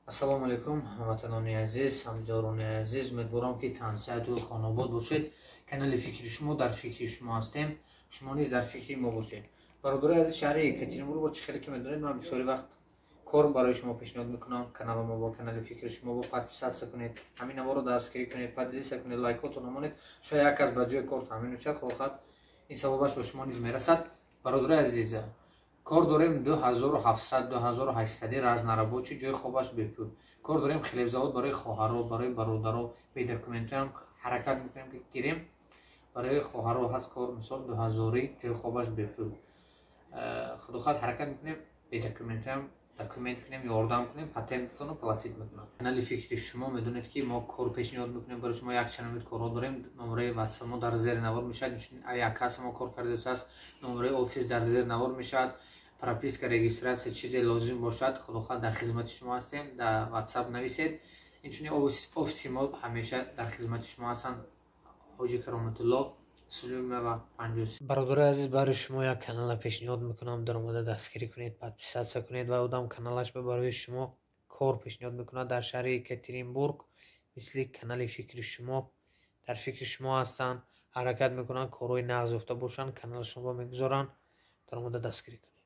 Ассалому алайкум, ҳамватанони азиз, ҳамдиёрони азиз. Умедворам, ки тансиҳату хонобод бошед. Канали «Фикри шумо», дар фикри шумо ҳастем, шумо низ дар фикри мо бошед. Бародарои азиз, шаҳри Екатеринбург бо чӣ хеле ки медонед, ман бисёри вақт кор барои шумо пешниҳод мекунам. Канали мо бо канали «Фикри шумо» бо подписаться кунед, ҳамин наворо дастгирӣ кунед, поделиться кунед, лайкотон монед. Шояд як кас ба ҷои кор таъмин шавад, худохоҳад, ин савобаш ба шумо низ мерасад. Бародарои азиз, кор дорем 2700, 2800, разнорабочий, ҷои хобаш бепул. Кор дорем хлебзавод барои хоҳаро, барои бародаро, бе документоам ҳаракат мекунем, ки гирем. Барои хоҳаро ҳаст кор, мисол, дуҳазорӣ, ҷои хобаш бепул. Худохоҳад, ҳаракат мекунем, бе документоам документ кунем, ёрдам кунем, патентатонро платить мекунам. Канали «Фикри шумо», медонед, ки мо кор пешниҳод мекунем барои шумо, якчанд намуд корҳо дорем. Номраи ватсап мо дар зери навор мешавад, як кас мо кор кардааст, номраи офис дар зери навор мешавад. Прописка, регистрация, чизе лозим бошад, худохоҳад, дар хизмати шумо ҳастем, дар ватсап нависед. Инчунин офиси мо ҳамеша дар хизмати шумо ҳастанд, Ҳоҷи Кароматулло, Сулимова 53. Бародарои азиз, барои шумо як канала пешниҳод мекунам, даромада дастгирӣ кунед, подписаться кунед ва одам каналаш барои шумо кор пешниҳод мекунад дар шаҳри Екатеринбург. Мисли канали «Фикри шумо» дар фикри шумо ҳастанд, ҳаракат мекунанд, корҳои нағз ёфта бошанд, каналашонро мегузоранд, даромада дастгирӣ кунед.